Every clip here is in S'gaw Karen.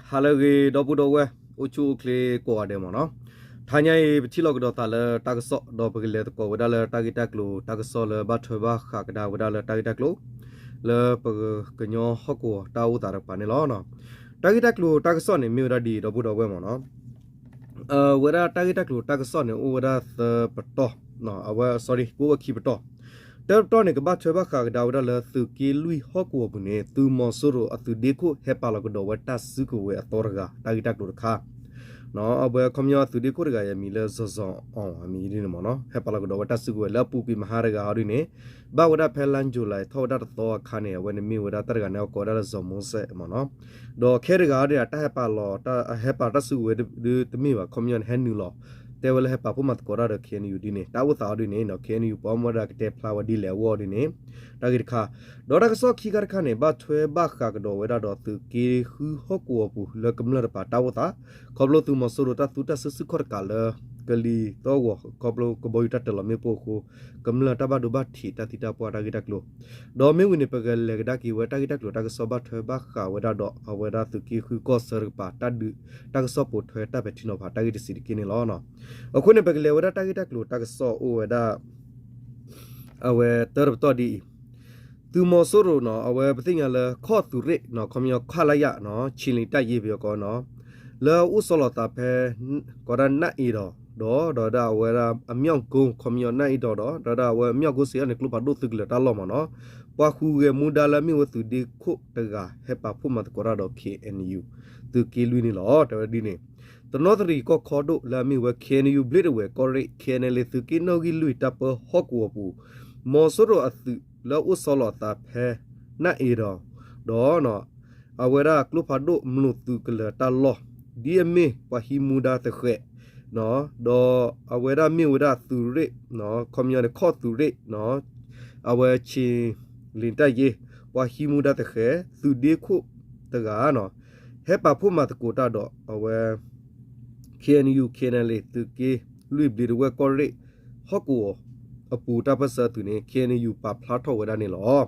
ဟါလၢအဂ့ၤ ဒီပုၢ်ဒီဝဲၢ် အိၣ်ဆူၣ်အိၣ်ချ့ကိးဂၤဒဲးမ့ၢ်နီၤ. တဟါညါအံၤ ပထံၣ်လိာ်ကဒီးသးလၢတၢ်ကစီၣ် ဒီးပကလဲၤသကိးဝဲဒၣ်လၢတၢ်ဂ့ၢ်တၢ်ကျိၤတၢ်ကစီၣ်လၢဘၣ်ထွဲဘၣ်ဃးကဒါဝဲဒၣ်လၢတၢ်ဂ့ၢ်တၢ်ကျိၤ လၢပကညီဟီၣ်ကဝီၤတၢ်အိၣ်သးတကပၤန့ၣ်လီၤ. တၢ်ဂ့ၢ်တၢ်ကျိၤတၢ်ကစီၣ်န့ၣ် မ့ၢ်ဝဲဒၣ်ဒ်အံၤ ဒီပုၢ်ဒီဝဲၢ်မ့ၢ်နီၤ. ဝဲဒၣ်တၢ်ဂ့ၢ်တၢ်ကျိၤတၢ်ကစီၣ်န့ၣ် အိၣ်ဝဲဒၣ်သၢပတီၢ်, အဝဲ sorry ကအိၣ်ဝဲခံပတီၢ်. တၢပတီၢ်န့ၣ် ကဘၣ်ထွဲဘၣ်ဃးကဒါဝဲဒၣ်လၢသုးက့လွံၢ်ဟီၣ်ကဝီၤပူၤန့ၣ် သုးမီၤစိရိၤအသုးဒ့ခိၣ်ဟဲပာ်လီၤကဒီးဝဲတၢ်စုကဝဲၤအသီတဂၤ တၢ်ဂ့ၢ်တၢ်ကျိၤတခါ အဝဲခီပညီအသုးဒ့ခိၣ်တဂၤအံၤ အမံၤလၢ စီၤစီၤအီၤ အမံၤဒ်န့ၣ်မ့ၢ်နီၤ, ဟဲပာ်လီၤကဒီးဝဲတၢ်စုကဝဲၤလၢအပူၤကွံာ်မဟါတဂၤဟီဒ်န့ၣ် ဘၣ်ဝဲဒၣ်ဖဲလါယူၤလံ ထီၣ်ဝဲဒၣ်တသီအခါန့ၣ် အဝဲန့ၣ်မ့ၢ်ဝဲဒၣ်တၢ်တဂၤန့ၣ် အကိးဝဲဒၣ်လၢစီၤမိၤစဲးမ့ၢ်နီၤ. ဒီးခဲတဂၤဟီဒ်န့ၣ် တၢ်ဟဲပာ်လီၤ ဟဲပာ်တၢ်စုကဝဲၤဒ်တမ့ၢ်ဘၣ် ခီပညီန့ၣ် ဟဲနုာ်လီၤ တဲဝဲလၢဟဲပာ်ဖှိၣ်မၤသကိးတၢ်ဒီး ခ့ၣ်အဲၣ်ယူၣ် ဒ်န့ၣ် တၢ်အိၣ်သးအီၤဒ်န့ၣ် ခ့ၣ်အဲၣ်ယူၣ် ပှၤမ့ၢ်ဝဲဒၣ်ကတဲဖျါဝဲဒ်လဲၣ်အဂီၢ်ဒ်န့ၣ် တၢ်ဂ့ၢ်တခါ ဒီးတၢ်ကစီၣ်ခံခါတခါန့ၣ် ဘၣ်ထွဲဘၣ်ဃးကဒီးဝဲဒၣ်ဒီးသုးက့ဃုဟီၣ်ကဝီၤပူၤလၢကမျၢၢ်တကပၤတၢ်အိၣ်သး ခီဖျိသုးမီၤစိရိၤတၢ်သူတၢ်စုဆူၣ်ခီၣ်တကးလၢ ကလံၤသီၣ်ဂီၤ ခီဖျိကဘီယူၤတၢ်တၢၤလီၤမ့ၣ်ပိၢ်အဃိ ကမျၢၢ်တၢ်ဘၣ်ဒိဘၣ်ထံးတၢ်သံတၢ်ပှၢ်တၢ်ဂ့ၢ်တၢ်ကျိၤ ဒီးမ့ၢ်ဝံၤန့ၣ် ပကလဲၤကဒါက့ၤဝဲတၢ်ဂ့ၢ်တၢ်ကျိၤတၢ်ကစီၣ်ဘၣ်ထွဲဘၣ်ဃးဝဲဒၣ်ဒီးအဝဲဒၣ်သုးက့ဃုကီၢ်ဆၢတကပၤ တၢ်ဒုးတၢ်ကစီၣ်ပိာ်ထွဲတၢ်ပဲာ်ထံနီၤဖးတၢ်ဂ့ၢ်တဆံးတက့ၢ်န့ၣ်လီၤ. အဃိန့ၣ် ပကလဲၤဝဲဒၣ်တၢ်ဂ့ၢ်တၢ်ကျိၤတၢ်ကစီၣ်အိၣ်ဝဲဒၣ် အဝဲတၢတပတီၢ်ဒ်အံၤ သုးမီၤစိရိၤနီၤ အဝဲပသ့ၣ်ညါလၢခီၣ်သုးရ့ၣ်နီၤ ခီပညီ ခလရနီၤ ခြေလျင်တပ်ရင်း ပယီၤကိးနီၤ လၢအအိၣ်ဆီလီၤသးဖဲ ကိးဒၣ်နၣ်အ့ဒီး ဒီး ဒီးဒၣ်အဝဲဒၣ်အမြောက်ကုန်း ခီပညီ နၣ်အ့ဒီးဒီး ဒီးဒၣ်အဝဲအမြောက်ကုန်း စံးအါန့ၣ် ကျိဖးဒိၣ်သုးကလၢၤတၢ်လီၢ်မ့ၢ်နီၤ ပှၤဃုဂဲၤမူဒါလၢအမ့ၢ်ဝဲသုးဒ့ခိၣ်တဂၤ ဟဲပာ်ဖှိၣ်မၤသကိးတၢ်ဒီး ခ့ၣ်အဲၣ်ယူၣ် သုးက့လွံၢ်န့ၣ်လီၤ. တဲဝဲဒ်န့ၣ် တနီသရံၣ်ကီၢ်ခီဒိၣ်လၢအမ့ၢ်ဝဲ ခ့ၣ်အဲၣ်ယူၣ် ဘျ့းတဝဲၢ်ကီၢ်ရ့ၣ် ခ့ၣ်အဲၣ်ယူၣ် သုးက့နီၣ်ဂံၢ်လွံၢ် တၢ်ပၢဟီၣ်ကဝီၤပူၤ မီၤစိရိၤအသုးလၢအအိၣ်ဆီလီၤအသးဖဲ နၣ်အ့ဒီး ဒီး အဝဲဒၣ်ကျိဖးဒိၣ်မျိာ်သုးကလၢၤတၢ်လီၢ် ဒ်အမ့ၢ်ပှၤဟံးမူဒါသဃဲး ဒီးအဝဲဒၣ်မ့ၢ်ဝဲဒၣ်သုးရ့ၣ် ခီပညီန့ၣ် ခီၣ်သုးရ့ၣ် အဝဲ ခြေလျင်တပ်ရင်း ပှၤဟံးမူဒါသဃဲး သုးဒ့ခိၣ်တဂၤ ဟဲပာ်ဖှိၣ်မၤသကိးတၢ်ဒီးအဝဲ ခ့ၣ်အဲၣ်ယူၣ် ခ့ၣ်အဲၣ်ယူၣ် သုးက့လွံၢ် ဘျ့းတဝဲၢ်ကီၢ်ရ့ၣ် ဟီၣ်ကဝီၤအပူၤတၢ်ပၢၢ်ဆၢအသုးန့ၣ် ခ့ၣ်အဲၣ်ယူၣ် ပာ်ဖျါထီၣ်ဝဲဒၣ်န့ၣ်လီၤ.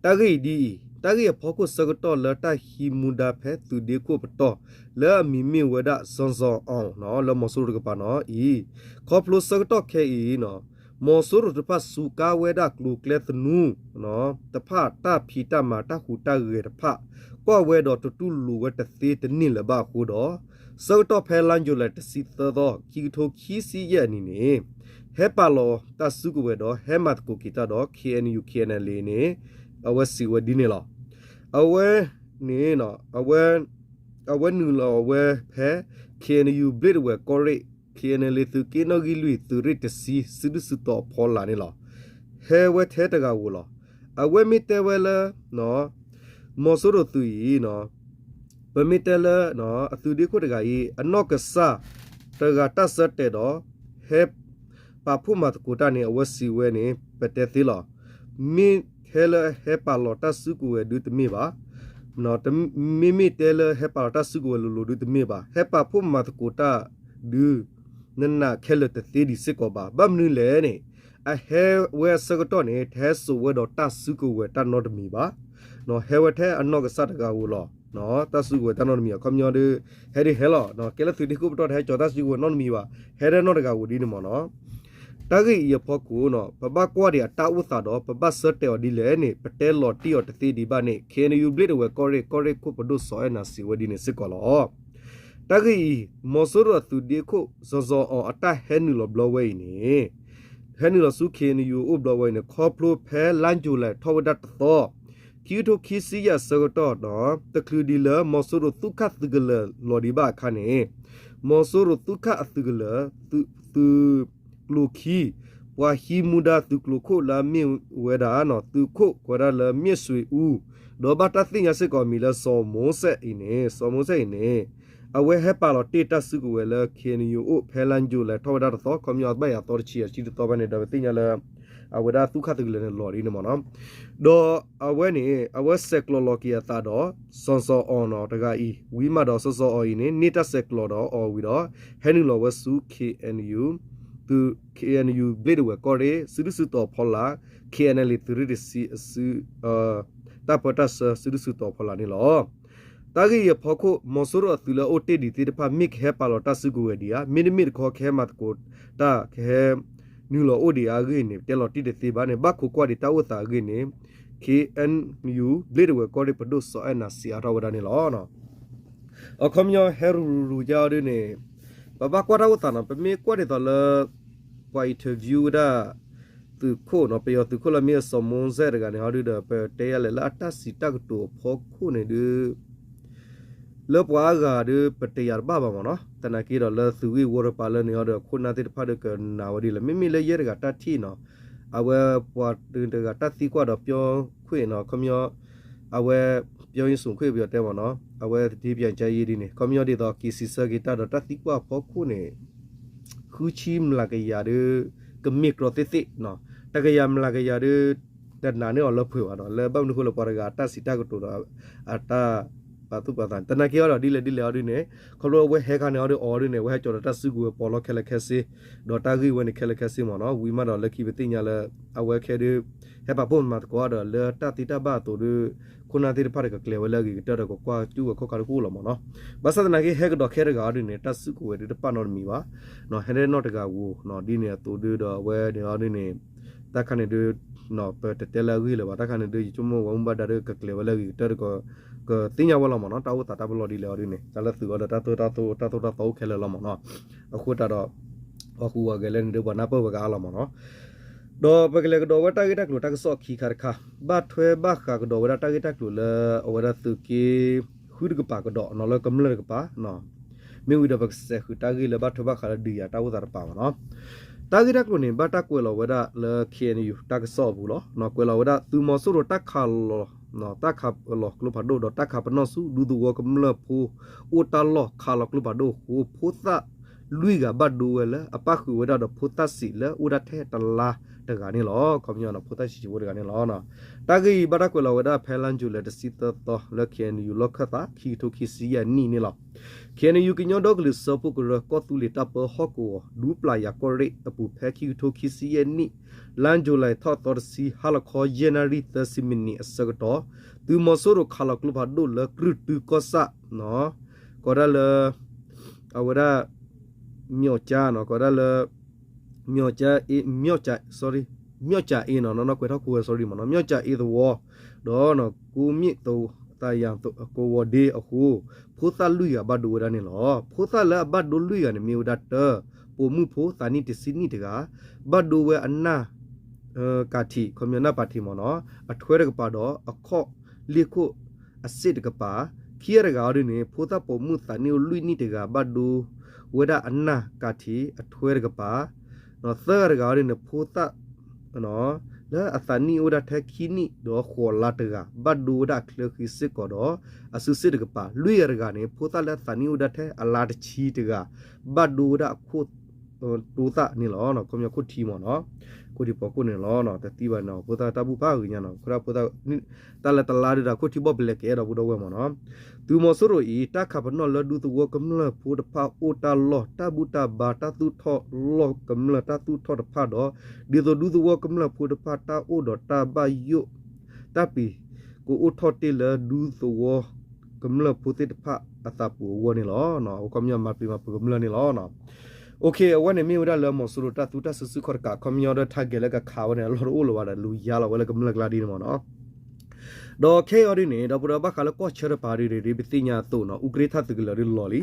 တၢ်ဂ့ၢ်အံၤဒ်အံၤ တၢ်ဂ့ၢ်အဖီခိၣ်ဆၢကတီၢ်လၢတၢ်ဟံးမူဒါဖဲသုးဒ့ခိၣ်ပတီၢ် လၢအမံၤမ့ၢ်ဝဲဒၣ် စီၤစီၤအီၤ လၢမီၤစိရိၤတကပၤနီၤအံၤ ခီဖျိဆၢကတီၢ်ခဲအံၤ မီၤစိရိၤတဖၣ်စူးကါဝဲဒၣ်ကျိၤကျဲသနူ တဖၣ်တၢ်ဖံးတၢ်မၤတၢ်ဟူးတၢ်ဂဲၤတဖၣ် ကွၢ်ဝဲဒီးတတူၢ်လိာ်ဝဲတသ့တန့ၢ်လၢၤဘၣ်အဃိဒီး ဆၢကတီၢ်ဖဲလါယူၤလံ တဆံသၢသီ ခံကထိခံဆံယဲၢ်နံၣ်န့ၣ် ဟဲပာ်လီၤတၢ်စုကဝဲၤဒီးဟဲမၤသကိးက့ၤတၢ်ဒီး ခ့ၣ်အဲၣ်ယူၣ် ခ့ၣ်အဲၣ်ယူၣ် န့ၣ် အဝဲစံးဝဲဒ်န့ၣ်လီၤ. အဝဲန့ၣ် အဝဲနုာ်လီၤဝဲဖဲ ခ့ၣ်အဲၣ်ယူၣ် ဘျ့းတဝဲၢ်ကီၢ်ရ့ၣ် ခ့ၣ်အဲၣ်ယူၣ် သုးက့နီၣ်ဂံၢ်လွံၢ် သုးရ့ၣ်တဆံ စုဒုၣ်စုတီၤအဖီလာ်န့ၣ်လီၤ. ဟဲဝဲထဲတဂၤဧိၤလီၤ. အဝဲမ့ၢ်တဲဝဲလၢ မီၤစိရိၤသုးအံၤ ပမ့ၢ်တဲလၢ အသုးဒ့ခိၣ်တဂၤအံၤ အနီၢ်ကစၢ်တဂၤတၢ်ဆၢတဲာ်ဒီး ဟဲပာ်ဖှိၣ်မၤသကိးတၢ်န့ၣ် အဝဲစံးဝဲန့ၣ် ပတဲသ့လီၤ. မ့ၢ်ထဲလၢဟဲပာ်လီၤတၢ်စုကဝဲၤဒုတမ့ၢ်ဘၣ်. မ့မ့ၢ်တဲလၢဟဲပာ်လီၤတၢ်စုကဝဲၤလိၤလိၤဒုတမ့ၢ်ဘၣ်. ဟဲပာ်ဖှိၣ်မၤသကိးတၢ်ဒု နနာ်ခဲလၢာ်တသ့ဒံးစ့ၢ်ကီးဘၣ်. ဘၣ်မနုၤလဲၣ်န့ၣ် အဟဲဝဲအဆၢကတီၢ်န့ၣ် တဟဲစိာ်ဝဲဒီးတၢ်စုကဝဲၤတၢ်နီတမံၤဘၣ်. ဟဲဝဲထဲအနီၢ်ကစၢ်တဂၤဧိၤလီၤ. တၢ်စုကဝဲၤတၢ်နီတမံၤ အခီပညီဒီး ဟဲဒ်ဟဲလီၤ. ကဲလၢသုးဒ့ခိၣ်ပတီၢ်တဟဲကၠီၤတၢ်စုကဝဲၤနီတမံၤဘၣ်. ဟဲထဲနီတဂၤဧိၤဒ်န့ၣ်မ့ၢ်နီၤ. တၢ်ဂ့ၢ်အံၤအဖီခိၣ် ပဘၣ်ကွၢ်ဒံးအတၢ်အိၣ်သးဒီး ပဘၣ်ဆၢတဲာ်အီၤဒ်လဲၣ်န့ၣ် ပတဲလီၤတံၢ်အီၤတသ့ဒံးဘၣ်န့ၣ် ခ့ၣ်အဲၣ်ယူၣ် ဘျ့းတဝဲၢ်ကီၢ်ရ့ၣ် ကီၢ်ရ့ၣ်ခိၣ်ပဒိၣ်စီၤအဲၣ်နၤစံးဝဲဒ်န့ၣ်စ့ၢ်ကီးလီၤ. တၢ်ဂ့ၢ်အံၤ မီၤစိရိၤအသုးဒ့ခိၣ် စီၤစီၤအီၤအတၢ်ဟဲနုာ်လီၤဘျီဝဲအံၤန့ၣ် ဟဲနုာ်လီၤဆူ ခ့ၣ်အဲၣ်ယူၣ် အိၣ်ဘျီဝဲအံၤန့ၣ် ခီဖျိဖဲလါယူၤလံ ထီၣ်ဝဲဒၣ်တသီ ခံကထိခံဆံယဲၢ်အဆၢကတီၢ်ဒီး တချုးဒံးလၢ မီၤစိရိၤသုးခၣ်သုးကလၢၤလီၤဒံးဘၣ်အခါန့ၣ် မီၤစိရိၤသုးခၣ်အသုးကလၢၤ သုးကျိၤခံ ပှၤဟံးမူဒါသုးကျိၤခိၣ်လၢအမ့ၢ်ဝဲဒၣ် သုးခိၣ်ကိးဝဲဒၣ်လၢ မ့ၢ်စွ့ၤအူ ဒီးဘၣ်တၢ်သ့ၣ်ညါစ့ၢ်ကီးအမံၤလၢ စီၤမိၤစဲးအံၤန့ၣ် စီၤမိၤစဲးအံၤန့ၣ် အဝဲဟဲပာ်လီၤတ့ၢ်တၢ်စုကဝဲၤလၢ ခ့ၣ်အဲၣ်ယူၣ် အိၣ်ဖဲလါယူၤလံ ထီၣ်ဝဲဒၣ်တသီ ခီပညီအဘၣ်ယၤသီတဆံ အဆံတသီဘၣ်န့ၣ် ဒီးပသ့ၣ်ညါလၢ အဝဲဒၣ်သုးခၣ်သုးကလၢၤန့ၣ်လီၤဒ်န့ၣ်မ့ၢ်နီၤ. ဒီးအဝဲန့ၣ် အဝဲဆဲးကျိးလီၤက့ၤအသးဒီး စီၤစီၤအီၤနီၤတဂၤအံၤ ဝံၤမးဒီးစီၤစီၤအီၤအံၤန့ၣ် န့ၢ်တၢ်ဆဲးကျိးဒီးအီၤဝံၤဒီး ဟဲနုာ်လီၤဝဲဆူ ခ့ၣ်အဲၣ်ယူၣ် သုး ခ့ၣ်အဲၣ်ယူၣ် ဘျ့းတဝဲၢ်ကီၢ်ရ့ၣ် စုဒုၣ်စုတီၤအဖီလာ် ခ့ၣ်အဲၣ်ယူၣ် သုးရ့ၣ်တဆံအစု တၢ်ပၢတၢ်ဆှၢစုဒုၣ်စုတီၤအဖီလာ်န့ၣ်လီၤ. တၢ်ဂ့ၢ်အံၤအဖီခိၣ် မီၤစိရိၤအသုးလၢအအိၣ်တ့ၢ်ဒံးသ့ၣ်တဖၣ် မ့ၢ်ကဟဲပာ်လီၤတၢ်စုကဝဲၤဒံးဧါ, မ့တမ့ၢ်တခီ ကဟဲမၤသကိးတၢ် ကဟဲနုာ်လီၤအိၣ်ဒံးအါအဂ့ၢ်န့ၣ် ပတဲလီၤတံၢ်တသ့ဘၣ်န့ၣ် ဘၣ်ခိးကွၢ်ဒံးတၢ်အိၣ်သးအဂ့ၢ်န့ၣ် ခ့ၣ်အဲၣ်ယူၣ် ဘျ့ၣ်ဒဝဲၢ်ကီၢ်ရ့ၣ်ပဒိၣ်စီၤအဲၣ်နၤစံးအါထီၣ်ဝဲဒၣ်န့ၣ်လီၤ. အခီပညီဟဲရူၤရူၤကါအီၤဒ်န့ၣ် ပဘၣ်ကွၢ်တၢ်အိၣ်သးနီၤ, ပမ့ၢ်ကွၢ်ဒ်သိးလၢ ပှၤ interview ဝဲဒၣ် သုးခိၣ်နီၤ, ပယီၤသုးခိၣ်လၢမ့ၢ်အစီၤမိၣ်စဲၣ်တဂၤန့ၣ် ဟီဒုဒီး ပတဲယၤလဲၣ်လၢအတၢ်စံးတၢ်ကတိၤအဖီခိၣ်န့ၣ်ဒု လၢပှၤအါဂၤဒီး ပတယာ်တဘၣ်ဘၣ်မ့ၢ်နီၤ, သနာ်က့ဒီးလၢသုးဂ့ၢ်ဝီတပၤလၢန့ၣ်အီၤဒီး ခိၣ်နၢ်သ့ၣ်တဖၣ်ဒီးကနာ်ဝဲဒ်လဲၣ်, မ့မ့ၢ်လၢယဲတဂၤတၢ်ထံၣ်နီၤ, အဝဲပှၤတဂၤတၢ်သံကွၢ်ဒီး ပြောခွင့်နီၤ, ခီပညီ အဝဲ ပြောရေးဆိုခွင့် ပယီၤတဲမ့ၢ်နီၤ, အဝဲသတ့ပၠးကါယ့ဒ်န့ၣ် ခီပညီဒ်သိးက့ၤစံးဆၢက့ၤတၢ်ဒီးတၢ်သံကွၢ်အဖီခိၣ်န့ၣ် ဃုဆံမျးကယၤဒီး ကမ့ၢ်ကြီသ့ၣ်သ့ၣ်နီၤ, တကယၤမျးကယၤဒီး တနာ်န့ၢ်အီၤလၢပှဲၤဘၣ်နီၤ, လၢဘၣ်မနုၤဃိလၢပှၤတဂၤအတၢ်စံးတၢ်ကတိၤဒီး အတၢ်ပာ်သူၣ်ပာ်သး သနာ်က့အီၤဒီး ဒ်လဲၣ်ဒ်လဲၣ်အီၤဒ်န့ၣ် ခီဖျိအဝဲဟဲခါန့ၣ်အီၤဒီးအီၤဒ်န့ၣ် အဝဲဟဲကၠီၤဒီးတၢ်စုကဝဲၤပီးလီၢ်ခဲလၢာ်ခဲဆ့ ဒီးတၢ်ဂ့ၢ်ဝဲန့ၣ်ခဲလၢာ်ခဲဆ့မ့ၢ်နီၤ, ဝံၤမးဒီးလၢခံပသ့ၣ်ညါလၢ အဝဲခဲဒု ဟဲပာ်ဖှိၣ်မၤသကိးဒီးလၢတၢ်သ့တၢ်ဘၣ်အသိးဒီး ခိၣ်နၢ်သ့ၣ်တဖၣ်ဒီးကကျဲၤဝဲလၢအဂ့ၤကတၢၢ်ဒီးကကွၢ်တူၢ်ဝဲခီၣ်ခါတကအိၣ်လီၤမ့ၢ်နီၤ, ဘၣ်ဆၣ်သနာ်က့ဟဲကဒီးခဲတဂၤအီၤဒ်န့ၣ် တၢ်စုကဝဲၤဒုတပာ်နီတမံၤဘၣ်, ဟဲဒၣ်နီၢ်တဂၤဧိၤ ဒ်န့ၣ်အသိးဒုဒီးအဝဲန့ၣ်အီၤဒ်န့ၣ် တၢ်ခါန့ၣ်ဒု ပတတဲလၢအဂ့ၢ်လၢၤဘၣ်, တၢ်ခါန့ၣ်ဒု ယဆိကမိၣ်ဝဲမူဘၣ်ဒါဒီးကကျဲၤဝဲလၢအဂ့ၤကတၢၢ်ဒီး ကသ့ၣ်ညါဝဲလီၤမ့ၢ်နီၤ, တၢ်အိၣ်သးတၢ်ပလီၢ်ဒ်လဲၣ်အီၤဒ်န့ၣ် တၢ်လၢသုးအီၤဒီးတၢ်သိၣ်တၢ်သီ တၢ်သိၣ်တၢ်သီအိၣ်ခဲလၢာ်လီၤမ့ၢ်နီၤ, အဃိသတးဒီး ပှၤဃုာ်ဝဲဂဲၤလဲၣ်န့ၣ်ဒု ပှၤနၢ်ပၢၢ်ဝဲကအါလီၤမ့ၢ်နီၤ, ဒီးပကလဲၤကဒီးဝဲတၢ်ဂ့ၢ်တၢ်ကျိၤတၢ်ကစီၣ်အခံခါတခါ, ဘၣ်ထွဲဘၣ်ဃးကဒီးဝဲဒၣ်တၢ်ဂ့ၢ်တၢ်ကျိၤလၢအဝဲဒၣ်သုးက့ ဃုတကပၤကဒီးနီၤ လၢကမျၢၢ်တကပၤ မ့ၢ်ဝံၤဒီးပကစဲးဃုာ်တၢ်ဂ့ၢ်လၢဘၣ်ထွဲဘၣ်ဃးလၢဒုးယၤတၢ်အိၣ်သးတပၤမ့ၢ်နီၤ, တၢ်ဂ့ၢ်တၢ်ကျိၤန့ၣ် ဘၣ်တၢ်ကွဲးလီၤဝဲဒၣ်လၢ ခ့ၣ်အဲၣ်ယူၣ် တၢ်ကစီၣ်အပူၤလီၤ, ကွဲးလီၤဝဲဒၣ် သုးမီၤစိရိၤတၢ်ခးလီၤ တၢ်ခးလီၤကျိဖးဒိၣ်ဒီးတၢ်ခးပနီၣ်ဆူဒူသဝီကမျၢၢ်ဖိ အိၣ်တၢ်လီၢ်ခးလီၤကျိဖးဒိၣ်အဃိ ဖိသၣ်လွံၢ်ဂၤဘၣ်ဒိဝဲလၢအပၣ်ဃုာ်ဝဲဒၣ်ဒီးဖိသၣ်စံးလၢအိၣ်ဒၣ်ထဲတလါတဂၤန့ၣ်လီၤ. ခီပညီ ဖိသၣ်ဆံးဆံးဖိတဂၤန့ၣ်လီၤ. တၢ်ဂ့ၢ်အံၤဘၣ်တၢ်ကွဲးလီၤဝဲဒၣ်ဖဲလါယူၤလံတဆံသၢသီလၢ ခ့ၣ်အဲၣ်ယူၣ် လီၢ်ခၢၣ်သး ခံကထိခံဆံယဲၢ်နံၣ်န့ၣ်လီၤ. ခ့ၣ်အဲၣ်ယူၣ် ကညီဒီကလုာ်စၢဖှိၣ်ကရၢကီၢ်သူလ့ၤတၢ်ပၢဟီၣ်ကဝီၤ ဒူပျၢ်ယၤကီၢ်ရ့ၣ်အပူၤ ဖဲခံကထိခံဆံယဲၢ်နံၣ် လါယူၤလံထီၣ်သီတဆံ ဟါလီၤခီယဲၢ်နၣ်ရံၣ်သၢဆံမံးနံးအဆၢကတီၢ် သုးမီၤစိရိၤခးလီၤကျိဖးဒိၣ်လၢကြုၢ်တုကီၢ်ဆၣ် ကိးဒၣ်လၢ အဝဲဒၣ် မၠီၣ်ကၠါနီၤ ကိးဒၣ်လၢ မၠီၣ်ကၠါအ့ မၠီၣ်ကၠါ sorry မၠီၣ်ကၠါအ့နီၤ နီၢ်နီၢ်ကွဲးထီၣ်ခိဝဲ sorry မ့ၢ်နီၤ မၠီၣ်ကၠါအ့သဝီ ဒီး ကိမ့ၣ်သယၢၣ်ကဝီၤဒ့အဃိ ဖိသၣ်လွံၢ်ဂၤဘၣ်ဒိဝဲဒၣ်န့ၣ်လီၤ. ဖိသၣ်လၢအဘၣ်ဒိလွံၢ်ဂၤန့ၣ် မ့ၢ်ဝဲဒၣ်တၢ ပိာ်မုၣ်ဖိသးနံၣ်တဆံနံၣ်တဂၤ ဘၣ်ဒိဝဲအနၢ် ကၣ်ထံး ခီပညီနၢ်ပၣ်ထံးမ့ၢ်နီၤ အထွဲတကပၤဒီးအခီၣ်လ့ၢ်ခိၣ်အစ့ၣ်တကပၤ, ခံဂၤတဂၤအီၤဒ်န့ၣ် ဖိသၣ်ပိာ်မုၣ်သးနံၣ်အိၣ်လွံၢ်နံၣ်တဂၤ ဘၣ်ဒိဝဲဒၣ်အနၢ်ကၣ်ထံးအထွဲတကပၤ, သၢဂၤတဂၤအီၤဒ်န့ၣ် ဖိသၣ် လၢအသးနံၣ်အိၣ်ဒၣ်ထဲခံနံၣ်ဒီးဃိးလါတဂၤ ဘၣ်ဒိဝဲဒၣ်အချၢဃံစ့ၢ်ကီးဒီး အစုစ့ၣ်တကပၤ, လွံၢ်ဂၤတဂၤန့ၣ် ဖိသၣ်လၢအသးနံၣ်အိၣ်ဒၣ်ထဲအလါတဆံတဂၤ ဘၣ်ဒိဝဲဒၣ်အခိၣ် တိသၣ်န့ၣ်လီၤ. ခီပညီခိၣ်ထံမ့ၢ်နီၤ, ခိၣ်ထံဖီခိၣ်န့ၣ်လီၤ. တသံဘၣ်န့ၣ် ဖိသၣ်တၢ်ဘူၣ်ဖးဂ့ၤညါနီၤ, ခိၣ်ဒၣ်ဖိသၣ် တၢ်လၢတလါဒုဒီး ခိၣ်ထံဘီၣ်ပလဲၤကအဲၣ်ဒိးပူၤဒီဝဲၢ်မ့ၢ်နီၤ. သုးမီၤစိရိၤအံၤ တၢ်ခးပနီၣ်လၢဒူသဝီကမျၢၢ်ဖိတဖၣ်အိၣ်တၢ်လီၢ် တၢ်ဘူၣ်တၢ်ဘါ တၢ်သူၣ်ထီၣ်လီၢ်ကမျၢၢ်တၢ်သူၣ်ထီၣ်တဖၣ်ဒီး ဒ်သိးဒူသဝီကမျၢၢ်ဖိတဖၣ်တၢ်အိၣ်ဒီးတၢ်ဘၣ်ယိၣ် တၢ်ပံၤ ကအိၣ်ထီၣ်တ့ၢ်လၢဒူသဝီကမျၢၢ်ဖိသ့ၣ်တဖၣ်အသးပူၤအဂီၢ်န့ၣ်လီၤ. အခီပညီမၤပျံၤမၤဖုးကမျၢၢ်န့ၣ်လီၤ. အဝဲန့ၣ်မ့ၢ်ဝဲဒၣ်လၢမီၤစိရိၤတၢ်သူတၢ်စုဆူၣ်ခီၣ်တကး ခီပညီဒီး target လၢကခးဝဲန့ၣ် အလီၢ်တအိၣ်လၢၤဘၣ်ဒီး လူၤယါလီၤဝဲလၢကမျၢၢ်ကျါဒ်န့ၣ်မ့ၢ်နီၤ. ဒီးခဲအံၤအီၤဒ်န့ၣ် ဒီပုၢ်ဒီဝဲၢ်ဘၣ်ဃးလၢကီၢ်ဆၢတပၤဒ်န့ၣ် ဒ်ပသ့ၣ်ညါအသိးနီၤ အူကြ့ထၣ်သုးကလၢၤဒ်လီၤလံ.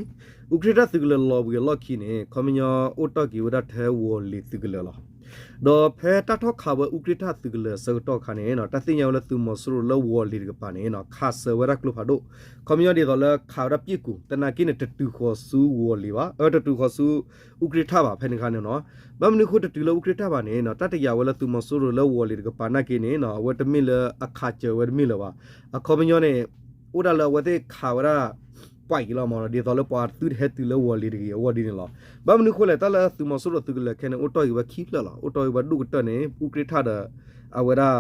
အူကြ့ထၣ်သုးကလၢၤလီၤဝံၤအလီၢ်ခံန့ၣ် ခီပညီအိၣ်တ့ၢ်က့ၤဝဲဒၣ်ထဲဝီၤလ့ၤသုးကလၢၤလီၤ. ဒီးဖဲတၢ်ထီၣ်ခးဝဲအူကြ့ထၣ်သုးကလၢၤအဆၢကတီၢ်အခါန့ၣ် တၢ်သ့ၣ်ညါဝဲလၢသုးမီၤစိရိၤလၢဝီၤလ့ၤတကပၤန့ၣ် ခးစၢၤဝဲဒၣ်ကျိဖးဒိၣ် ခီပညီဒ်သိးလၢခးဝဲဒၣ်ပျ့ၣ်ကူၣ် သနာ်က့န့ၣ် တတုၤဃီၤဆူဝီၤလ့ၤဘၣ် အၢ တတုၤဃီၤဆူ အူကြ့ထၣ်ဘၣ် ဖဲန့ၣ်အခါန့ၣ်နီၤ. ဘၣ်မနုၤအဃိတတုၤလၢအူကြ့ထၣ်ဘၣ်န့ၣ် တၢ်တယာ်ဝဲလၢသုးမီၤစိရိၤလၢဝီၤလ့ၤတကပၤနာ်က့န့ၣ် အဝဲတမ့ၢ်လၢအခးစၢၤဝဲတမ့ၢ်လၢၤဘၣ်. အခီပညီန့ၣ် အိၣ်ဒၣ်လၢအဝဲသ့ၣ်ခးဝဲဒၣ် ပှၤအံၤလီၤမ့ၢ်နီၤ ဒ်သိးလၢပှၤသုတဟဲတုၤလၢဝီၤလ့ၤတဂ့ၤအဂီၢ်ဒ်န့ၣ်လီၤ. ဘၣ်မနုၤအဃိလဲၣ် တၢ်လၢသုးမီၤစိရိၤသုးကလၢၤခဲန့ၣ် အိၣ်တ့ၢ်က့ၤဝဲခံဖျၢၣ်လီၤ. အိၣ်တ့ၢ်က့ၤဝဲဒိၣ်ကတၢၢ်န့ၣ် အူကြ့ထၣ်ဒီး အဝဲဒၣ်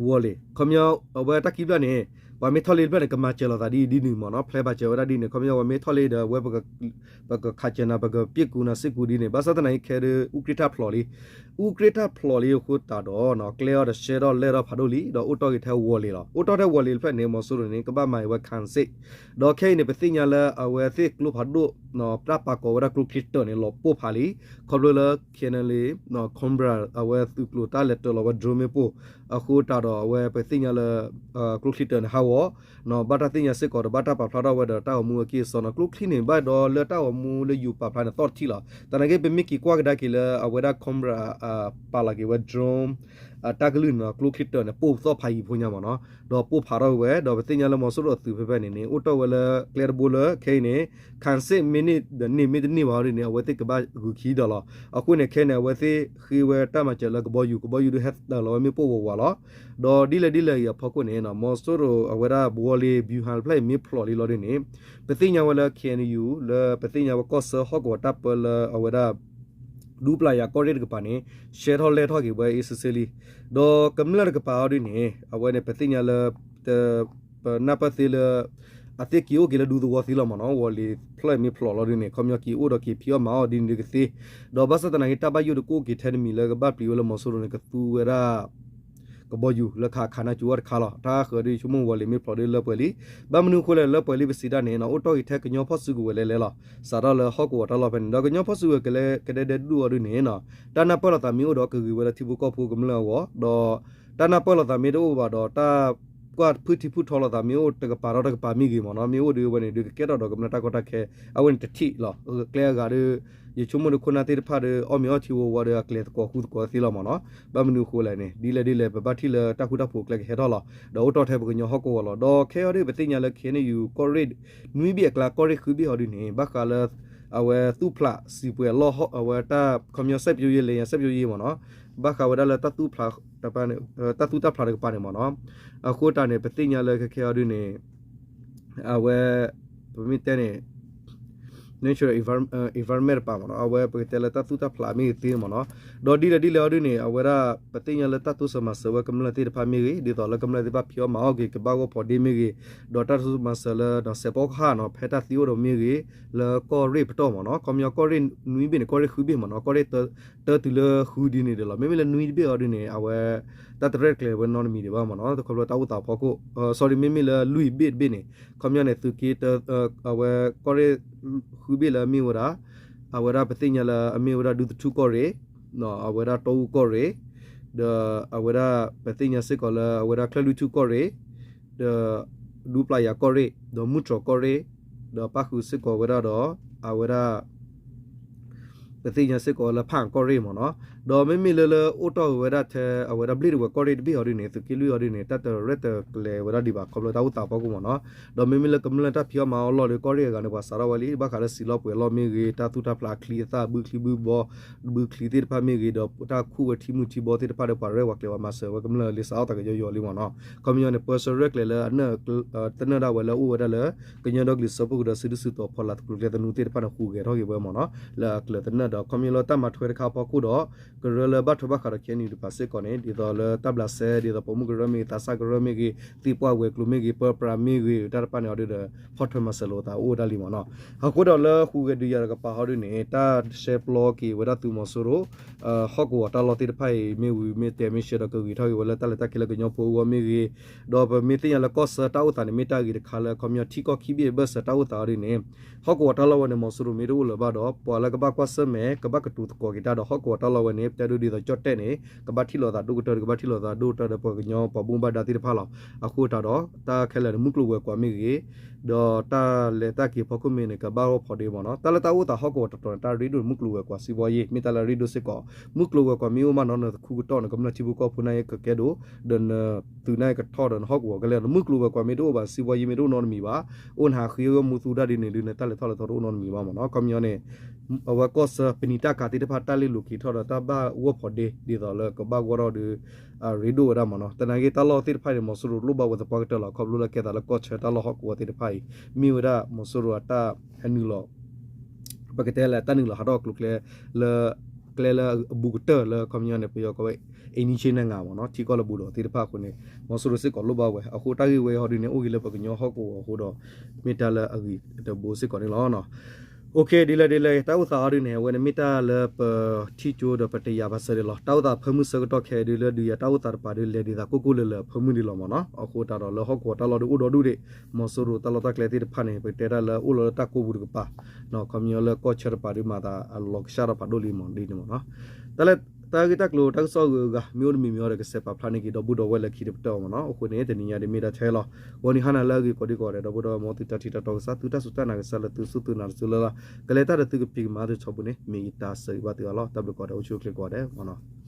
ဝီၤလ့ၤ ခီပညီ အဝဲတၢ်ခံဖျၢၣ်န့ၣ် ပှၤမ့ၢ်ထီၣ်လ့တဖျၢၣ်န့ၣ် ကမၤစၢၤလိာ်သးဒ်အံၤဒ်နုၤမ့ၢ်နီၤ, ဖျဲးဘၣ်စၢၤဝဲဒၣ်ဒ်န့ၣ်, ခီပညီပှၤမ့ၢ်ထီၣ်လ့ဒီး အဝဲပကခးစၢၤနၤ ပကပျ့ၢ်ကူနၤစ့ၢ်ကီးဒ်န့ၣ်, ဘၣ်ဆၣ်သနာ်က့ခဲဒုး အူကြ့ၢ်ထၣ်ဖျိးလံ, အူကြ့ၢ်ထၣ်ဖျိးလံအဃိသတးဒီး ကျဲအီၤဒီးရှဲထီၣ်လဲၢ်ထီၣ်ဖးဒိၣ်လံ, ဒီးအိၣ်တီၢ်က့ၤထဲဝီၤလ့ၤလီၤ. အိၣ်တီၢ်ထဲဝီၤလ့ၤတဖျၢၣ်န့ၣ် မီၤစိရိၤန့ၣ် ကဘၣ်မၤအံၤဝဲ ခၣ်စ့ၣ်, ဒီးခဲအံၤန့ၣ် ပသ့ၣ်ညါလၢအဝဲသ့ၣ်ကျိဖးဒိၣ် တၢ်ပာ်ကီၤဝဲဒၣ်ကျိချံတၢၢ်န့ၣ် လီၤပိၢ်ဖးလံ, ခီဖျိလၢ ခ့ၣ်အဲၣ်အန်ယူၣ် Cobra အဝဲသုးကျိၤတၢ်လဲၤတၢၤလီၤဝဲ drone မ့ၣ်ပိၢ် အဃိသတးဒီး အဝဲပသ့ၣ်ညါလၢ ကျိချံတၢၢ်န့ၣ် ဟးဂီၤ ဘၣ်တၢ်သ့ၣ်ညါစ့ၢ်ကီးဒီး ဘၣ်တၢ်ပာ်ဖျါထီၣ်ဝဲဒီးတၢ်ဂီၤမူအက့ၢ်အစီနီၤ, ကျိချံန့ၣ် ဘၣ်ဒီးလၢတၢ်ဂီၤမူလၢယိၤပာ်ဖျါန့ၣ် သီၣ်တထံၣ်လီၤ. သနာ်က့ ပမ့ၢ်က့ၤကွၢ်ကဒါက့ၤလၢအဝဲဒၣ် Cobra ပာ်လီၤက့ၤဝဲ drone တၢ်ကလုၢ်န့ၣ်နီၤ, ကျိချံတၢၢ်န့ၣ် ပိၢ်သီၣ်ဖးယံၤဖိညါမ့ၢ်နီၤ, ဒီးပိၢ်ဖးထီၣ်ဝဲ ဒီးပသ့ၣ်ညါလၢမီၤစိရိၤအသုးဖဲဖဲန့ၣ်န့ၣ် အိၣ်တီၢ်ဝဲလၢကျဲတဘိလၢခဲအံၤန့ၣ် ခၣ်စ့ၣ် မ့ၢ်န့ၢ်ဒီးန့ၢ် မ့ၢ်တန့ၢ်ဘၣ်ဒ်န့ၣ် အဝဲသ့ၣ်ကဘၣ်ဂုၤခံဒီးလီၤ. အဃိန့ၣ် ခဲအံၤန့ၣ် အဝဲသ့ၣ်ဃ့ဝဲတၢ်မၤစၢၤလၢကဘီယူၤ, ကဘီယူၤဒုးဟဲတၢၤလီၤဝဲမ့ၣ်ပိၢ်ဝးဝးလီၤ. ဒီးဒ်လဲၣ်ဒ်လဲၣ်အံၤအဖီခိၣ်န့ၣ် မီၤစိရိၤအဝဲဒၣ်ဝီၤလ့ၤ ဗျူဟာ တဖျၢၣ်အံၤမ့ၢ်ဖျိးလံလီၤဒ်န့ၣ် ပသ့ၣ်ညါဝဲလၢ ခ့ၣ်အဲၣ်အန်ယူၣ် လၢပသ့ၣ်ညါဝဲကီၢ်ဆၢဟီၣ်ကဝီၤတၢ်ပၢလၢအဝဲဒၣ် ဒူပျၢ်ယၤကီၢ်ရ့ၣ်တကပၤန့ၣ် ရှဲထီၣ်လဲၢ်ထီၣ်က့ၤဝဲအ့ၣ်စ့ၣ်စ့ၣ်လံ. ဒီးကမျၢၢ်တကပၤအီၤဒ်န့ၣ် အဝဲန့ၣ် ပသ့ၣ်ညါလၢ ပနၢ်ပၢၢ်သ့လၢ အသ့ၣ်က့ၤအိၣ်က့ၤလၢဒူသဝီသ့လီၤမ့ၢ်နီၤ, ဝီၤလ့ၤဖျၢၣ်မ့ၢ်ဖျိးလီၤဒ်န့ၣ် ခီပညီက့ၤအိၣ်ဒီးက့ၤဖံးအီၣ်မၤအီၣ်ဒ်န့ၣ်ဒုးကသ့, ဒီးဘၣ်ဆၣ်သနာ်က့ တၢ်ဘၣ်ယိၣ်တကအိၣ်က့ၤထဲတမံၤလၢကဘၣ်ပျံၤဝဲလၢမီၤစိရိၤန့ၣ် ကသူဝဲဒၣ် ကဘီယူၤလၢခးခးနၢ်ကၠိအီၤတခါလီၤ. တၢ်ဃၢၤဒုး ယဆိကမိၣ်ဝီၤလ့ၤမ့ၢ်ဖျိးဒုးလၢပှဲၤလံ, ဘၣ်မနုၤအဃိလဲၣ် လၢပှဲၤလံပစံးတၢ်န့ၣ်နီၤ, အိၣ်တီၢ်က့ၤထဲကညီဖီၣ်စုကဝဲၤလဲၤလဲၤလီၤ. စးထီၣ်လၢဟီၣ်ကဝီၤတၢ်လီၢ်ဖဲန့ၣ် ဒီးကညီဖီၣ်စုကဝဲၤကလဲၤကဒဲဒဲဒူၣ်အီၤဒုးန့ၣ်နီၤ, တၢ်နၢ်ပၢၢ်လိာ်သးမ့ၢ်အိၣ်ဒီးကဂ့ၤဝဲလၢထံဖိကီၢ်ဖိကမျၢၢ်အဂီၢ်, ဒီးတၢ်နၢ်ပၢၢ်လိာ်သးမ့ၢ်တအိၣ်ဘၣ်ဒီး တၢ်ကွၢ်ဖုၣ်ထံဖုၣ်ထီလိာ်သးမ့ၢ်အိၣ်တကပၤဒီးတကပၤမ့ၢ်ဂ့ၤမ့ၢ်နီၤ, မ့ၢ်အိၣ်ဒုးအဝဲန့ၣ်ဒုးကကဲထီၣ်ဒီးကမျၢၢ်တၢ်ကီတၢ်ခဲ အဝဲန့ၣ်တထံၣ်လီၤ. ကျဲအဂၤဒီး ယဆိကမိၣ်ဒီးခိၣ်နၢ်သ့ၣ်တဖၣ်ဒီး အီၣ်မ့ၤအီထံဝီဝါဒီးအကျဲၤသကိးဃူသကိးသ့လီၤမ့ၢ်နီၤ. ဘၣ်မနုၤအဃိလဲၣ်န့ၣ် ဒ်လဲၣ်ဒ်လဲၣ် ပဘၣ်ထံၣ်လၢတၢ်ဃူတၢ်ဖိးကျဲကဟဲထီၣ်လီၤ. ဒီးအိၣ်တီၢ်ထဲပကညီဟီၣ်ကဝီၤလီၤ. ဒီးခဲအံၤအီၤဒုး ပသ့ၣ်ညါလၢ ခ့ၣ်အဲၣ်အန်ယူၣ် ကီၢ်ရ့ၣ် နွံဘ့ၣ်အကျါ ကီၢ်ရ့ၣ်ဃုဘ့ၣ်အီၤဒုးန့ၣ် ဘၣ်ဃးလၢ အဝဲသူၣ်ဖျးစံးပှဲၤအလီၢ် အဝဲတၢ်ခီပညီ စိုက်ပျိုးရေး လယ်ယာစိုက်ပျိုးရေး မ့ၢ်နီၤ, ဘၣ်ဃးဝဲဒၣ်လၢ တၢ်သူၣ်တၢ်ဖျးတကပၤန့ၣ်မ့ၢ်နီၤ. အဃိတၢ်န့ၣ် ပသ့ၣ်ညါလၢခဲခဲအီၤဒုးန့ၣ် အဝဲ ပမ့ၢ်တဲန့ၣ် natural environment တပၤမ့ၢ်နီၤ, အဝဲပကတဲလၢတၢ်သူၣ်တၢ်ဖျးမ့ၢ်ဂ့ၤသ့မ့ၢ်နီၤ. ဒီးဒ်လဲၣ်ဒ်လဲၣ်အီၤဒုးန့ၣ် အဝဲဒၣ် ပသ့ၣ်ညါလၢတၢ်တိစၢၤမၤစၢၤဝဲကမျၢၢ်သ့ၣ်တဖၣ်မ့ၢ်ဂ့ၤ, ဒ်သိးလၢကမျၢၢ်သ့ၣ်တဖၣ်ဖံးအီၣ်မၤအီၣ်က့ၤ ကဘၣ်ဂီၢ်ဖီဒ့မ့ၢ်ဂ့ၤ, ဒီးတၢ်တိစၢၤမၤစၢၤလၢ စဲးဖီကဟၣ်နီၤ ဖဲတၢ်သံအိၣ်ဒီးမ့ၢ်ဂ့ၤ, လၢကီၢ်ရ့ၣ်ပတီၢ်မ့ၢ်နီၤ, ခီပညီကီၢ်ရ့ၣ်နွံဘ့ၣ်န့ၣ် ကီၢ်ရ့ၣ်ဃုဘ့ၣ်မ့ၢ်နီၤ, ကီၢ်ရ့ၣ်တၢတုၤလၢဃုဒ်န့ၣ်ဒီးလီၤ. မ့မ့ၢ်လၢနွံတဘ့ၣ်အီၤဒုးန့ၣ် အဝဲ တၢ်တရဲၣ်တကျဲၤဝဲနီတမံၤဒံးဘၣ်မ့ၢ်နီၤ, ခီဖျိတၢ်အိၣ်သးဖီခိၣ်, sorry မ့မ့ၢ်လၢလွံၢ်ဘ့ၣ်တဘ့ၣ်န့ၣ် ခီပညီန့ၣ် သုးက့ အဝဲကီၢ်ရ့ၣ်ဃုဘ့ၣ်လၢအမ့ၢ်ဝဲဒၣ် အဝဲဒၣ်ပသ့ၣ်ညါလၢအမ့ၢ်ဝဲဒၣ်ဒူသထူၣ်ကီၢ်ရ့ၣ်, အဝဲဒၣ်တီအူကီၢ်ရ့ၣ်, ဒီးအဝဲဒၣ်ပသ့ၣ်ညါစ့ၢ်ကီးလၢအဝဲဒၣ်ချၢၣ်လွံၢ်ထူၣ်ကီၢ်ရ့ၣ်, ဒီးဒူပျၢ်ယၤကီၢ်ရ့ၣ်, ဒီးမုၢ်တြီၤကီၢ်ရ့ၣ်, ဒီးပၣ်ဃုာ်စ့ၢ်ကီးဝဲဒၣ်ဒီး အဝဲဒၣ် ပသ့ၣ်ညါစ့ၢ်ကီးလၢဖၣ်ကီၢ်ရ့ၣ်မ့ၢ်နီၤ, ဒီးမ့မ့ၢ်လၢလၢအိၣ်တီၢ်ဝဲဒၣ်ထဲအဝဲဒၣ်ဘျ့ၣ်တဝဲၤကီၢ်ရ့ၣ်တဘ့ၣ်အီၤဒုးန့ၣ် သုးက့လွံၢ်အီၤဒုးန့ၣ် တၢ်တရဲၣ်တကျဲၤဝဲဒၣ်ဒံးဘၣ် ခီဖျိတၢ်အိၣ်သးဖီခိၣ်မ့ၢ်နီၤ, ဒီးမ့မ့ၢ်လၢကမျၢၢ်တၢ်ဖံးအီၣ်မၤအီၣ်လီၢ်ဒီး ကီၢ်ရ့ၣ်အဂၤန့ၣ် ပှၤစးထီၣ်ဝဲလံ ဘၣ်ဃးလၢစံာ်လီၢ်ပှဲၤလီၢ်မ့ၢ်ဂ့ၤ တၢ်သူၣ်တၢ်ဖျးအချံအသၣ် ဘုချံဘုဘီ ဘုချံသ့ၣ်တဖၣ်မ့ၢ်ဂ့ၤ ဒီးတၢ်ခူၣ်ဝဲထံမုၢ်ထံဘီသ့ၣ်တဖၣ်ဒီး ပှၤရဲၣ်ပှၤကျဲၤပှၤမၤစၢၤဝဲကမျၢၢ်လံစးထီၣ်သးကယီယီလံမ့ၢ်နီၤ, ခီပညီန့ၣ် ပၢဆှၢရဲၣ်ကျဲၤလၢအနၢၣ်သနၢၣ်ဒၣ်ဝဲလၢအအိၣ်ဝဲဒၣ်လၢ ကညီဒီကလုာ်စၢဖှိၣ်ကရၢ စုဒုၣ်စုတီၤ ဖီလာ်သကျိၤကျဲသနူသ့ၣ်တဖၣ်န့ၣ် ဟူးဂဲၤထီၣ်က့ၤဝဲမ့ၢ်နီၤ, လၢအကျၢၤသနၢၣ်ဒီး ခီပညီလၢတၢ်မၤထွဲတခါအဖီခိၣ်ဒီး ကရၢလၢဘၣ်ထွဲဘၣ်ဃးဒီး ခ့ၣ်အဲၣ်ယူၣ် တပၤစ့ၢ်ကီးန့ၣ် ဒ်သိးလၢတၢ်ဘျးစဲ ဒ်သိးပိာ်မုၣ်ကရၢမ့ၢ်ဂ့ၤ သးစၢ်ကရၢမ့ၢ်ဂ့ၤ သံပှၢ်ဝဲၤကျိၤမ့ၢ်ဂ့ၤ ပၢပြးမ့ၢ်ဂ့ၤ တၢ်တဖၣ်န့ၣ်အီၤဒုးဒီး ဖီၣ်ထွဲမၤစၢၤလိာ်သးအိၣ်ဝဲဒၣ်လံမ့ၢ်နီၤ, အဃိဒီးလၢဟူးဂဲၤဒုးယၤတကပၤအီၤဒုးန့ၣ် တၢ်ရှဲပျီက့ၤဝဲဒၣ်သုးမီၤစိရိၤ ဟီၣ်ကဝီၤတၢ်လီၢ်သ့ၣ်တဖၣ်အံၤ မ့ၢ်ဝံၤမ့ၢ်တဲမ့ၢ်ရှဲဒီး ကဂ့ၤထီၣ်က့ၤဝဲလၢတၢ်လဲၤတၢ်က့ၤလၢကညီဖိအဂီၢ်မ့ၢ်ဂ့ၤ, ဒီးပမ့ၢ်သ့ၣ်ညါလၢကီၢ်ဆၢတၢ်အိၣ်သးန့ၣ် မ့ၢ်တၢ်ဂ့ၤတခါလၢ ခီပညီထံကီၢ်ခံဘ့ၣ်အဘၢၣ်စၢၤတၢ်အိၣ်သးအီၤဒ်န့ၣ် ဟီၣ်ကဝီၤတၢ်လီၢ်ဝဲန့ၣ် မီၤစိရိၤမ့ၢ်တအိၣ်လၢၤဘၣ်ဒီး ပှၤလၢကဘၣ်ကွၢ်ဆၢၣ်မဲာ် ကဘၣ်ကတိၤသကိးက့ၤတၢ်ဒီး ဟီၣ်ကဝီၤတၢ်လီၢ်ဝဲန့ၣ် ပတဲဒိဒ်သိးကၠီၣ်တဲၣ်န့ၣ် ကဘၣ်ထံၣ်လိာ်သးဒိၣ်ကတၢၢ်ဒီး ကဘၣ်ထံၣ်လိာ်သးဒိၣ်ကတၢၢ်ဒီး ပှၤကညီပှၤဘၣ်မူဘၣ်ဒါသ့ၣ်တဖၣ်လီၤ. အဃိသတးဒီး တၢ်ခဲလၢာ်န့ၣ် မုၢ်ကျိၤဝဲၤကွာ်မ့ၢ်ဂ့ၤ ဒီးတၢ်လဲၤတၢ်က့ၤဖီခိၣ်မ့ၢ်န့ၣ် ကဘၣ်ဂီၢ်ဖီဒ့မ့ၢ်နီၤ, တၢ်လၢတၢ်အိၣ်သးဟီၣ်ကဝီၤတတီၤန့ၣ် တၢ်ရ့ဒိၣ်န့ၣ် မုၢ်ကျိၤဝဲၤကွာ်စံးဘီယ့ၣ် မ့ၢ်တၢ်လၢအရ့ဒိၣ်စ့ၢ်ကီး, မုၢ်ကျိၤဝဲၤကွာ်မ့ၢ်အိၣ်မးနီၤ နသခူကတီၢ် နကမျၢၢ်ထံဖိကီၢ်ဖိန့ၣ်ကကဲဒိၣ်, ဒီးနသုးန့ၣ်ကထီၣ်ဒီးနဟီၣ်ကဝီၤကလဲၣ်, နမုၢ်ကျိၤဝဲၤကွာ်မ့ၢ်တအိၣ်ဘၣ် စံးဘီယ့ၣ်မ့ၢ်တအိၣ်နီတမံၤဘၣ်, အိၣ်နဟးဃ့အဂီၢ်မူသူဒၣ်ဒ်န့ၣ်ဒုး နတၢ်လဲၤထီၣ်လဲၤထီတအိၣ်နီတမံၤဘၣ်မ့ၢ်နီၤ, ခီပညီန့ၣ် အဝဲကီၢ်ဆၢပနံာ်တၢ်ကၤသ့ၣ်တဖၣ် တၢ်လ့ၣ်လိာ်က့ၤထီၣ်ဒီး တၢ်ဘၣ်ဂီၢ်ဖီဒ့ ဒ်သိးလၢကဘၣ်ဂီၢ်ထီၣ်ဒီး ရ့ဒိၣ်ဝဲဒၣ်မ့ၢ်နီၤ, သနာ်က့တၢ်လီၢ်သ့ၣ်တဖၣ်န့ၣ် မီၤစိရိၤလိၣ်ဘၣ်ဝဲသပှၢ်ကတၢၢ်လီၤ, ခီဖျိလၢကဲသးလၢကီၢ်ဆၢတၢ်လီၢ်ဟီၣ်ကဝီၤသ့ၣ်တဖၣ်အံၤ မ့ၢ်ဝဲဒၣ်မီၤစိရိၤအတၢ်ဟဲနုာ်လီၤ ပကတဲလၢတၢ်နုာ်လီၤဟးထီၣ်ကျိၤကျဲလၢ ကျဲလၢအဘူးကတၢၢ်လၢခီပညီန့ၣ် ပယီၤကိးဝဲ အ့နံဆ့နငါမ့ၢ်နီၤ ထံကီၢ်လၢဘူးဒီးသ့ၣ်တဖၣ်အဃိန့ၣ် မီၤစိရိၤစ့ၢ်ကီးလိၣ်ဘၣ်ဝဲ အဃိတၢ်ဂ့ၢ်ဝဲဟီဒုန့ၣ် အိၣ်ဂ့ၤလၢပကညီဟီၣ်ကဝီၤအဃိဒီး မ့ၢ်တၢ်လၢအဂ့ၤတဘိစ့ၢ်ကီးန့ၣ်လီၤ. အိၣ်ခ့ ဒ်လဲၣ်ဒ်လဲၣ် တၢ်အိၣ်သးအီၤဒုန့ၣ် အဝဲန့ၣ်မ့ၢ်တၢ်လၢပထံၣ်ကၠိဒီးပတယာ်ဘၣ်စၢၤဒၣ်လီၤ. တၢ်အိၣ်သးဖၢမုၢ်ဆၢကတီၢ်ခဲအံၤဒုလၢဒုးယၤတၢ်အိၣ်သးတပၤဒု လဲၤဒ်သိးကိၢ်ကိၢ်လၢၤလၢၤဖၢမုၢ်ဒံးလီၤမ့ၢ်နီၤ. အဃိသတးဒီးလၢဟီၣ်ကဝီၤတၢ်လီၢ်ဒုအိၣ်ဒီဒူၣ်ဒံး မီၤစိရိၤတၢ်လီၢ်တၢ်ကျဲသ့ၣ်တဖၣ်န့ၣ် ပကတဲတၢ်လၢအိၣ်လီၤလၢတၢ်ကိးပူၤတကပၤ ခီပညီလၢကီၢ်ဆၢတပၤဒုမၤသးအလီၤကစၢ်တပၤဒိၣ်လံမ့ၢ်ဒ်န့ၣ်မ့ၢ်နီၤ. တၢ်လၢ တၢ်ဂ့ၢ်တၢ်ကျိၤတၢ်ကစီၣ်အဂုၤအဂၤ မ့ၢ်အိၣ်တမံၤမံၤအီၤဒီးကစဲးပာ်ဖျါန့ၢ်က့ၤဒီပုၢ်ဒီဝဲၢ်လၢခံတပတီၢ်မ့ၢ်နီၤ. အဃိန့ၣ် တနံၤညါဒ်မ့ၢ်ဒၣ်ထဲလီၤ. ဂီၤနံၤဟါနၤလၢအဂ့ၤကိးဒံကိးဂၤဒဲး ဒီပုၢ်ဒီဝဲၢ်မ်သုတၢ်ထံၣ်တၢ်တီကစၢ် သုတၢ်စူၢ်တၢ်နာ်ကစၢ်လၢသုစူၢ်သုနာ်တစုလၢ်လၢ် ကလဲၤတၢ်ဒီးသုကဖံးကမၤသုထီဘိန့ၣ် မ့ၢ်ယတၢ်ဆၢဂ့ၤဘၣ်သုအါလီၤ. တၢ်ဘျုးကိးဂၤဒဲး အိၣ်ဆူၣ်အိၣ်ချ့ကိးဂၤဒဲးမ့ၢ်နီၤ.